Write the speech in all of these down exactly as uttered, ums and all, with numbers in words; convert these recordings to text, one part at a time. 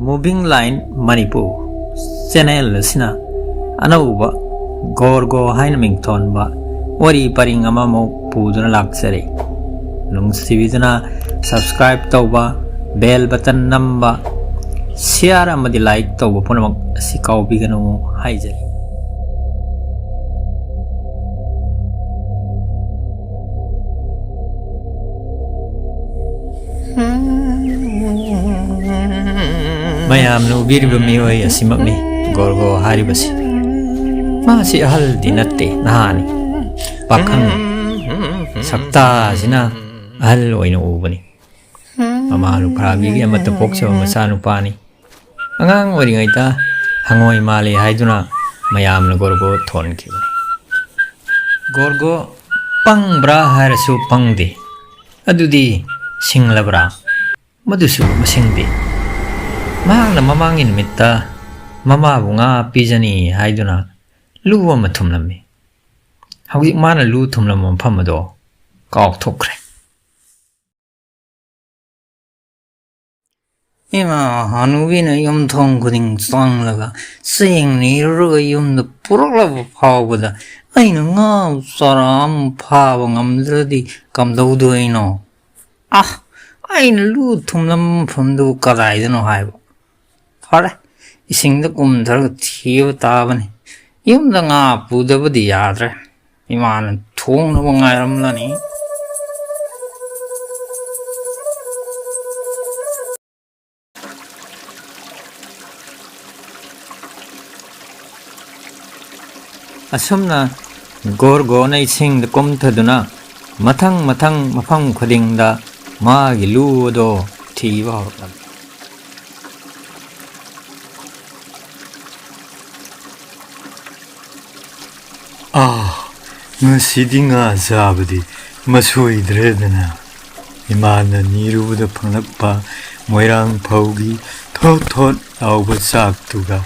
Moving Line Manipur channel ꯑꯁꯤꯅ ꯑꯅꯧꯕ ꯒꯣꯔꯒꯣ ꯍꯥꯏꯅ ꯃꯤꯡꯊꯣꯟꯕ ꯋꯥꯔꯤ ꯄꯔꯤꯡ ꯑꯃꯃꯨꯛ ꯄꯨꯗꯨꯅ ꯂꯥꯛꯆꯔꯤ꯫ ꯅꯨꯡꯁꯤꯕꯤꯗꯨꯅ subscribe ꯇꯧꯕ, bell button ꯅꯝꯕ, share ꯑꯃꯗꯤ like ꯇꯧꯕ ꯄꯨꯝꯅꯃꯛ ꯑꯁꯤ ꯀꯥꯎꯕꯤꯒꯅꯨ ꯍꯥꯏꯖꯔꯤ꯫ ꯃꯌꯥꯝꯅ ꯎꯕꯤꯔꯤꯕ ꯃꯤꯑꯣꯏ ꯑꯁꯤꯃꯛꯅꯤ ꯒꯣꯔꯒꯣ ꯍꯥꯏꯔꯤꯕꯁꯤ꯫ ꯃꯥꯁꯤ ꯑꯍꯜꯗꯤ ꯅꯠꯇꯦ, ꯅꯍꯥꯅꯤ꯫ ꯄꯥꯈꯪ ꯁꯛꯇꯥꯁꯤꯅ ꯑꯍꯜ ꯑꯣꯏꯅ ꯎꯕꯅꯤ꯫ ꯃꯃꯥ ꯂꯨꯈ꯭ꯔꯥꯕꯤꯒꯤ ꯑꯃꯠꯇ ꯄꯣꯛꯆꯕ ꯃꯆꯥꯅꯨꯄꯥꯅꯤ꯫ ꯑꯉꯥꯡ ꯑꯣꯏꯔꯤꯉꯩꯗ ꯍꯪꯉꯣꯏ ꯃꯥꯜꯂꯤ ꯍꯥꯏꯗꯨꯅ ꯃꯌꯥꯝꯅ ꯒꯣꯔꯒꯣ ꯊꯣꯟꯈꯤꯕꯅꯤ꯫ ꯒꯣꯔꯒꯣ ꯄꯪꯕ꯭ꯔꯥ ꯍꯥꯏꯔꯁꯨ ꯄꯪꯗꯦ꯫ ꯑꯗꯨꯗꯤ ꯁꯤꯡꯂꯕ꯭ꯔꯥ? ꯃꯗꯨꯁꯨ ꯃꯁꯤꯡꯗꯦ꯫ ꯃꯍꯥꯛꯅ ꯃꯃꯥꯡꯒꯤ ꯅꯨꯃꯤꯠꯇ ꯃꯃꯥꯕꯨ ꯉꯥ ꯄꯤꯖꯅꯤ ꯍꯥꯏꯗꯨꯅ ꯂꯨ ꯑꯃ ꯊꯨꯝꯂꯝꯃꯤ꯫ ꯍꯧꯖꯤꯛ ꯃꯥꯅ ꯂꯨ ꯊꯨꯝꯂꯝꯕ ꯃꯐꯝ ꯑꯗꯣ ꯀꯥꯎꯊꯣꯛꯈ꯭ꯔꯦ꯫ ꯏꯃꯥ ꯍꯅꯨꯕꯤꯅ ꯌꯨꯝꯊꯣꯡ ꯈꯨꯗꯤꯡ ꯆꯪꯂꯒ ꯆꯦꯡ ꯅꯤꯔꯨꯔꯒ ꯌꯨꯝꯗ ꯄꯨꯔꯛꯂꯕ ꯐꯥꯎꯕꯗ ꯑꯩꯅ ꯉꯥ ꯆꯔꯥ ꯑꯃ ꯐꯥꯕ ꯉꯝꯗ꯭ꯔꯗꯤ ꯀꯝꯗꯧꯗꯣꯏꯅꯣ? ꯑꯥ, ꯑꯩꯅ ꯂꯨ ꯊꯨꯝꯂꯝꯕ ꯃꯐꯝꯗꯨꯕꯨ ꯀꯗꯥꯏꯗꯅꯣ ꯍꯥꯏꯕ? ꯐꯔꯦ, ꯏꯁꯤꯡꯗ ꯀꯨꯝꯊꯔꯒ ꯊꯤꯕ ꯇꯥꯕꯅꯤ꯫ ꯌꯨꯝꯗ ꯉꯥ ꯄꯨꯗꯕꯗꯤ ꯌꯥꯗ꯭ꯔꯦ꯫ ꯏꯃꯥꯅ ꯊꯣꯡꯅꯕ ꯉꯥꯏꯔꯝꯂꯅꯤ꯫ ꯑꯁꯨꯝꯅ ꯒꯣꯔꯒꯣꯅ ꯏꯁꯤꯡꯗ ꯀꯨꯝꯊꯗꯨꯅ ꯃꯊꯪ ꯃꯊꯪ ꯃꯐꯝ ꯈꯨꯗꯤꯡꯗ ꯃꯥꯒꯤ ꯂꯨ ꯑꯗꯣ ꯊꯤꯕ ꯍꯧꯔꯛꯂꯝꯃꯤ꯫ ꯑꯥ, ꯉꯁꯤꯗꯤ ꯉꯥ ꯆꯥꯕꯗꯤ ꯃꯁꯣꯏꯗ꯭ꯔꯦꯗꯅ꯫ ꯏꯃꯥꯅ ꯅꯤꯔꯨꯕꯗ ꯐꯪꯂꯛꯄ ꯃꯣꯏꯔꯥꯡ ꯐꯧꯒꯤ ꯊꯣꯠ ꯊꯣꯠ ꯂꯥꯎꯕ ꯆꯥꯛꯇꯨꯒ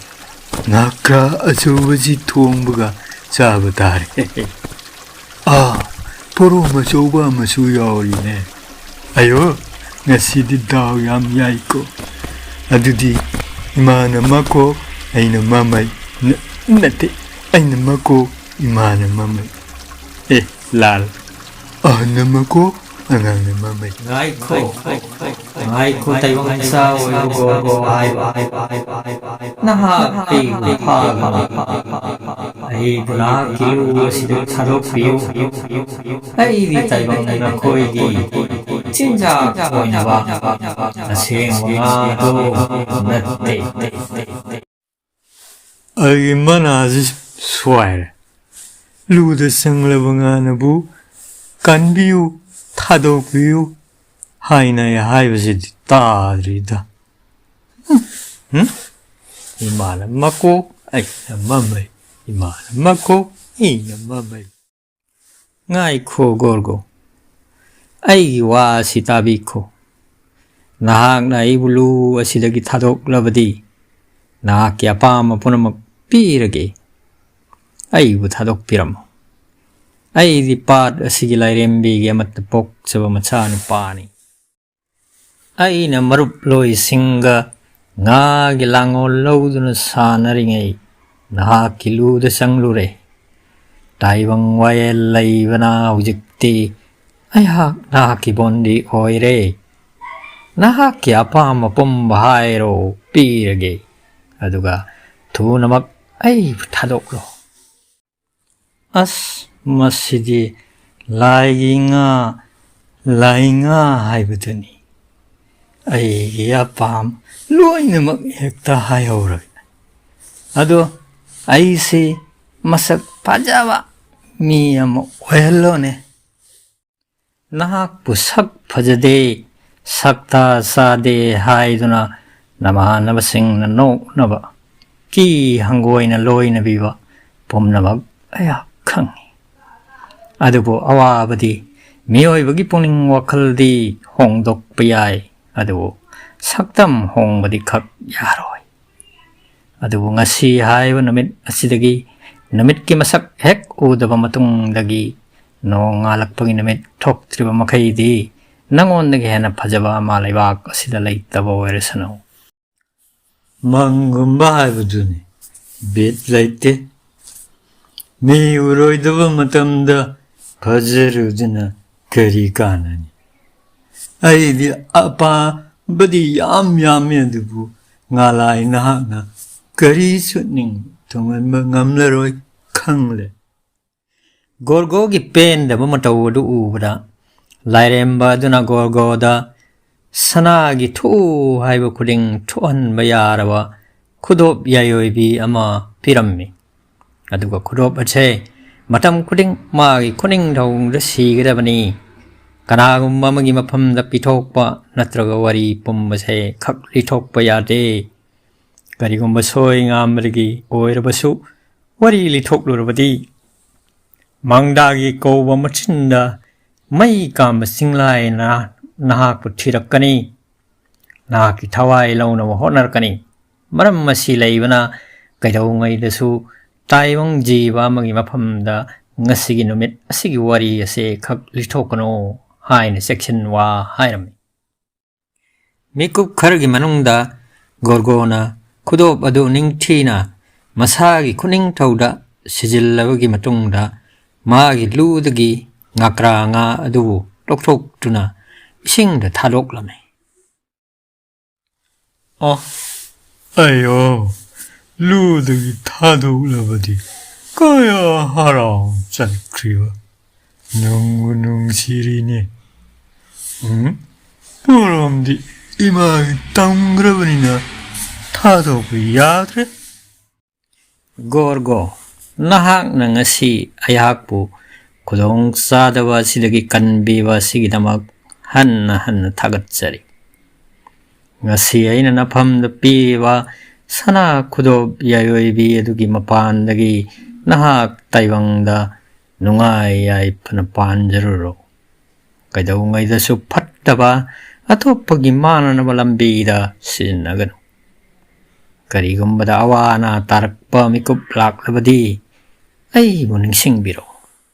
ꯉꯥꯀ꯭ꯔꯥ ꯑꯆꯧꯕꯁꯤ ꯊꯣꯡꯕꯒ ꯆꯥꯕ ꯇꯥꯔꯦ꯫ ꯑꯥ, ꯄꯣꯔꯣꯝ ꯑꯆꯧꯕ ꯑꯃꯁꯨ ꯌꯥꯎꯔꯤꯅꯦ꯫ ꯑꯌꯣ, ꯉꯁꯤꯗꯤ ꯗꯥꯎ ꯌꯥꯝ ꯌꯥꯏꯀꯣ꯫ ꯑꯗꯨꯗꯤ ꯏꯃꯥꯅ ꯃꯀꯣꯛ, ꯑꯩꯅ ꯃꯃꯩ꯫ ꯅ-, ꯅꯠꯇꯦ, ꯑꯩꯅ ꯃꯀꯣꯛ, ꯏꯃꯥꯅ ꯃꯃꯩ꯫ ꯑꯦ, ꯂꯥꯜ꯫ ꯑꯍꯟꯅ ꯃꯀꯣꯛ, ꯑꯉꯥꯡꯅ ꯃꯃꯩ꯫ ꯉꯥꯏꯈꯣ, ꯉꯥꯏꯈꯣ, ꯇꯥꯏꯕꯪ ꯃꯆꯥ ꯑꯣꯏꯕ ꯒꯣꯔꯒꯣ ꯍꯥꯏꯕ꯫ ꯅꯍꯥꯛ ꯑꯩꯕꯨ ꯐꯥꯒꯅꯤ꯫ ꯑꯩꯕꯨ ꯅꯍꯥꯛꯀꯤ ꯂꯨ ꯑꯁꯤꯗ ꯊꯥꯗꯣꯛꯄꯤꯌꯨ꯫ ꯑꯩꯗꯤ ꯇꯥꯏꯕꯪ ꯅꯈꯣꯏꯒꯤ ꯆꯤꯟꯖꯥꯛ ꯑꯣꯏꯅꯕ ꯑꯁꯦꯡꯕ ꯉꯥꯗꯣ ꯅꯠꯇꯦ꯫ ꯑꯩꯒꯤ ꯃꯅꯥꯁꯤ ꯁ꯭ꯋꯥꯏꯔꯦ꯫ ꯂꯨꯗ ꯆꯪꯂꯕ ꯉꯥꯅꯕꯨ "ꯀꯟꯕꯤꯌꯨ, ꯊꯥꯗꯣꯛꯄꯤꯌꯨ" ꯍꯥꯏꯅ ꯑꯩ ꯍꯥꯏꯕꯁꯤꯗꯤ ꯇꯥꯗ꯭ꯔꯤꯗ꯫ ꯍꯨꯝ? ꯍꯨꯝ? ꯏꯃꯥꯅ ꯃꯀꯣꯛ, ꯑꯩꯅ ꯃꯃꯩ꯫ ꯏꯃꯥꯅ ꯃꯀꯣꯛ, ꯑꯩꯅ ꯃꯃꯩ꯫ ꯉꯥꯏꯈꯣ, ꯒꯣꯔꯒꯣ꯫ ꯑꯩꯒꯤ ꯋꯥ ꯑꯁꯤ ꯇꯥꯕꯤꯈꯣ꯫ ꯅꯍꯥꯛꯅ ꯑꯩꯕꯨ ꯂꯨ ꯑꯁꯤꯗꯒꯤ ꯊꯥꯗꯣꯛꯂꯕꯗꯤ, ꯅꯍꯥꯛꯀꯤ ꯑꯄꯥꯝꯕ ꯄꯨꯝꯅꯃꯛ ꯄꯤꯔꯒꯦ꯫ ꯑꯩꯕꯨ ꯊꯥꯗꯣꯛꯄꯤꯔꯝꯃꯨ꯫ ꯑꯩꯗꯤ ꯄꯥꯠ ꯑꯁꯤꯒꯤ ꯂꯥꯏꯔꯦꯝꯕꯤꯒꯤ ꯑꯃꯠꯇ ꯄꯣꯛꯆꯕ ꯃꯆꯥꯅꯨꯄꯥꯅꯤ꯫ ꯑꯩꯅ ꯃꯔꯨꯞꯂꯣꯏꯁꯤꯡꯒ ꯉꯥꯒꯤ ꯂꯥꯡꯑꯣꯜ ꯂꯧꯗꯨꯅ ꯁꯥꯟꯅꯔꯤꯉꯩ ꯅꯍꯥꯛꯀꯤ ꯂꯨꯗ ꯆꯪꯂꯨꯔꯦ꯫ ꯇꯥꯏꯕꯪ ꯋꯥꯌꯦꯜ ꯂꯩꯕꯅ ꯍꯧꯖꯤꯛꯇꯤ ꯑꯩꯍꯥꯛ ꯅꯍꯥꯛꯀꯤ ꯕꯣꯟꯗꯤ ꯑꯣꯏꯔꯦ꯫ ꯅꯍꯥꯛꯀꯤ ꯑꯄꯥꯝꯕ ꯄꯨꯝꯕ ꯍꯥꯏꯔꯣ, ꯄꯤꯔꯒꯦ꯫ ꯑꯗꯨꯒ ꯊꯨꯅꯃꯛ ꯑꯩꯕꯨ ꯊꯥꯗꯣꯛꯂꯣ꯫ ꯑꯁ, ꯃꯁꯤꯗꯤ ꯂꯥꯏꯒꯤ ꯉꯥ, ꯂꯥꯏ ꯉꯥ ꯍꯥꯏꯕꯗꯨꯅꯤ꯫ ꯑꯩꯒꯤ ꯑꯄꯥꯝ ꯂꯣꯏꯅꯃꯛ ꯍꯦꯛꯇ ꯍꯥꯏꯍꯧꯔꯒꯦ꯫ ꯑꯗꯣ ꯑꯩꯁꯤ ꯃꯁꯛ ꯐꯖꯕ ꯃꯤ ꯑꯃ ꯑꯣꯏꯍꯜꯂꯣꯅꯦ꯫ ꯅꯍꯥꯛꯄꯨ ꯁꯛ ꯐꯖꯗꯦ, ꯁꯛꯇꯥ ꯆꯥꯗꯦ ꯍꯥꯏꯗꯨꯅ ꯅꯃꯥꯟꯅꯕꯁꯤꯡꯅ ꯅꯣꯛꯅꯕ, ꯀꯤ ꯍꯪꯒꯣꯏꯅ ꯂꯣꯏꯅꯕꯤꯕ ꯄꯨꯝꯅꯃꯛ ꯑꯩꯍꯥꯛ ꯈꯪꯏ꯫ ꯑꯗꯨꯕꯨ ꯑꯋꯥꯕꯗꯤ ꯃꯤꯑꯣꯏꯕꯒꯤ ꯄꯨꯛꯅꯤꯡ ꯋꯥꯈꯜꯗꯤ ꯍꯣꯡꯗꯣꯛꯄ ꯌꯥꯏ, ꯑꯗꯨꯕꯨ ꯁꯛꯇꯝ ꯍꯣꯡꯕꯗꯤ ꯈꯛ ꯌꯥꯔꯣꯏ꯫ ꯑꯗꯨꯕꯨ ꯉꯁꯤ ꯍꯥꯏꯔꯤꯕ ꯅꯨꯃꯤꯠ ꯑꯁꯤꯗꯒꯤ, ꯅꯨꯃꯤꯠꯀꯤ ꯃꯁꯛ ꯍꯦꯛ ꯎꯗꯕ ꯃꯇꯨꯡꯗꯒꯤ, ꯅꯣꯡꯉꯥꯜꯂꯛꯄꯒꯤ ꯅꯨꯃꯤꯠ ꯊꯣꯛꯇ꯭ꯔꯤꯕ ꯃꯈꯩꯗꯤ, ꯅꯉꯣꯟꯗꯒꯤ ꯍꯦꯟꯅ ꯐꯖꯕ ꯑꯃ ꯂꯩꯕꯥꯛ ꯑꯁꯤꯗ ꯂꯩꯇꯕ ꯑꯣꯏꯔꯁꯅꯨ꯫ ꯃꯪꯒꯨꯝꯕ ꯍꯥꯏꯕꯗꯨꯅꯤ꯫ ꯕꯤꯠ ꯂꯩꯇꯦ꯫ ꯃꯤ ꯎꯔꯣꯏꯗꯕ ꯃꯇꯝꯗ ꯐꯖꯔꯨꯗꯨꯅ ꯀꯔꯤ ꯀꯥꯟꯅꯅꯤ? ꯑꯩꯗꯤ ꯑꯄꯥꯝꯕꯗꯤ ꯌꯥꯝ ꯌꯥꯝꯃꯤ, ꯑꯗꯨꯕꯨ ꯉꯥꯂꯥꯏ ꯅꯍꯥꯛꯅ ꯀꯔꯤꯁꯨ ꯅꯤꯡ ꯊꯨꯡꯍꯟꯕ ꯉꯝꯂꯔꯣꯏ ꯈꯪꯂꯦ꯫ ꯒꯣꯔꯒꯣꯒꯤ ꯄꯦꯟꯗꯕ ꯃꯇꯧ ꯑꯗꯨ ꯎꯕꯗ ꯂꯥꯏꯔꯦꯝꯕ ꯑꯗꯨꯅ ꯒꯣꯔꯒꯣꯗ ꯁꯅꯥꯒꯤ ꯊꯣꯛꯎ ꯍꯥꯏꯕ ꯈꯨꯗꯤꯡ ꯊꯣꯛꯍꯟꯕ ꯌꯥꯔꯕ ꯈꯨꯗꯣꯞ ꯌꯥꯏꯑꯣꯏꯕꯤ ꯑꯃ ꯄꯤꯔꯝꯃꯤ꯫ ꯑꯗꯨꯒ ꯈꯨꯗꯣꯞ ꯑꯁꯦ ꯃꯇꯝ ꯈꯨꯗꯤꯡ ꯃꯥꯒꯤ ꯈꯨꯅꯤꯡꯊꯧꯗ ꯁꯤꯒꯗꯕꯅꯤ꯫ ꯀꯅꯥꯒꯨꯝꯕ ꯑꯃꯒꯤ ꯃꯐꯝꯗ ꯄꯤꯊꯣꯛꯄ ꯅꯠꯇ꯭ꯔꯒ ꯋꯥꯔꯤ ꯄꯨꯝꯕꯁꯦ ꯈꯛ ꯂꯤꯊꯣꯛꯄ ꯌꯥꯗꯦ꯫ ꯀꯔꯤꯒꯨꯝꯕ ꯁꯣꯏ ꯉꯥꯝꯕꯗꯒꯤ ꯑꯣꯏꯔꯕꯁꯨ ꯋꯥꯔꯤ ꯂꯤꯊꯣꯛꯂꯨꯔꯕꯗꯤ ꯃꯪꯗꯥꯒꯤ ꯀꯧꯕ ꯃꯆꯤꯟꯗ ꯃꯩ ꯀꯥꯝꯕ ꯆꯤꯡꯂꯥꯏꯅ ꯅꯍꯥꯛꯄꯨ ꯊꯤꯔꯛꯀꯅꯤ꯫ ꯅꯍꯥꯛꯀꯤ ꯊꯋꯥꯏ ꯂꯧꯅꯕ ꯍꯣꯠꯅꯔꯛꯀꯅꯤ꯫ ꯃꯔꯝ ꯑꯁꯤ ꯂꯩꯕꯅ ꯀꯩꯗꯧꯉꯩꯗꯁꯨ ꯇꯥꯏꯕꯪ ꯖꯤꯕ ꯑꯃꯒꯤ ꯃꯐꯝꯗ ꯉꯁꯤꯒꯤ ꯅꯨꯃꯤꯠ ꯑꯁꯤꯒꯤ ꯋꯥꯔꯤ ꯑꯁꯦ ꯈꯛ ꯂꯤꯊꯣꯛꯀꯅꯨ ꯍꯥꯏꯅ ꯆꯦꯛꯁꯤꯟ ꯋꯥ ꯍꯥꯏꯔꯝꯃꯤ꯫ ꯃꯤꯀꯨꯞ ꯈꯔꯒꯤ ꯃꯅꯨꯡꯗ ꯒꯣꯔꯒꯣꯅ ꯈꯨꯗꯣꯞ ꯑꯗꯨ ꯅꯤꯡꯊꯤꯅ ꯃꯁꯥꯒꯤ ꯈꯨꯅꯤꯡꯊꯧꯗ ꯁꯤꯖꯤꯜꯂꯕꯒꯤ ꯃꯇꯨꯡꯗ ꯃꯥꯒꯤ ꯂꯨꯗꯒꯤ ꯉꯥꯀ꯭ꯔꯥ ꯉꯥ ꯑꯗꯨꯕꯨ ꯂꯧꯊꯣꯛꯇꯨꯅ ꯏꯁꯤꯡꯗ ꯊꯥꯗꯣꯛꯂꯝꯃꯤ꯫ ꯑ, ꯑꯌꯣ, ꯂꯨꯗꯒꯤ ꯊꯥꯗꯣꯛꯂꯕꯗꯤ ꯀꯌꯥ ꯍꯔꯥꯎ ꯆꯠꯈ꯭ꯔꯤꯕ꯫ ꯅꯨꯡꯕꯨ ꯅꯨꯡꯁꯤꯔꯤꯅꯦ꯫ ꯎꯝ, ꯄꯣꯔꯣꯝꯗꯤ ꯏꯃꯥꯒꯤ ꯇꯝꯈ꯭ꯔꯕꯅꯤꯅ ꯊꯥꯗꯣꯛꯄ ꯌꯥꯗ꯭ꯔꯦ꯫ ꯒꯣꯔꯒꯣ, ꯅꯍꯥꯛꯅ ꯉꯁꯤ ꯑꯩꯍꯥꯛꯄꯨ ꯈꯨꯗꯣꯡ ꯆꯥꯗꯕ ꯑꯁꯤꯗꯒꯤ ꯀꯟꯕꯤꯕ ꯑꯁꯤꯒꯤꯗꯃꯛ ꯍꯟꯅ ꯍꯟꯅ ꯊꯥꯒꯠꯆꯔꯤ꯫ ꯉꯁꯤ ꯑꯩꯅ ꯅꯐꯝꯗ ꯄꯤꯔꯤꯕ ꯁꯅꯥ ꯈꯨꯗꯣꯞ ꯌꯥꯏꯑꯣꯏꯕꯤ ꯑꯗꯨꯒꯤ ꯃꯄꯥꯟꯗꯒꯤ ꯅꯍꯥꯛ ꯇꯥꯏꯕꯪꯗ ꯅꯨꯡꯉꯥꯏ ꯌꯥꯏꯐꯅ ꯄꯥꯟꯖꯔꯨꯔꯣ꯫ ꯀꯩꯗꯧꯉꯩꯗꯁꯨ ꯐꯠꯇꯕ ꯑꯇꯣꯞꯄꯒꯤ ꯃꯥꯟꯅꯅꯕ ꯂꯝꯕꯤꯗ ꯁꯤꯖꯤꯟꯅꯒꯅꯨ꯫ ꯀꯔꯤꯒꯨꯝꯕꯗ ꯑꯋꯥ ꯑꯅꯥ ꯇꯥꯔꯛꯄ ꯃꯤꯀꯨꯞ ꯂꯥꯛꯂꯕꯗꯤ ꯑꯩꯕꯨ ꯅꯤꯡꯁꯤꯡꯕꯤꯔꯣ꯫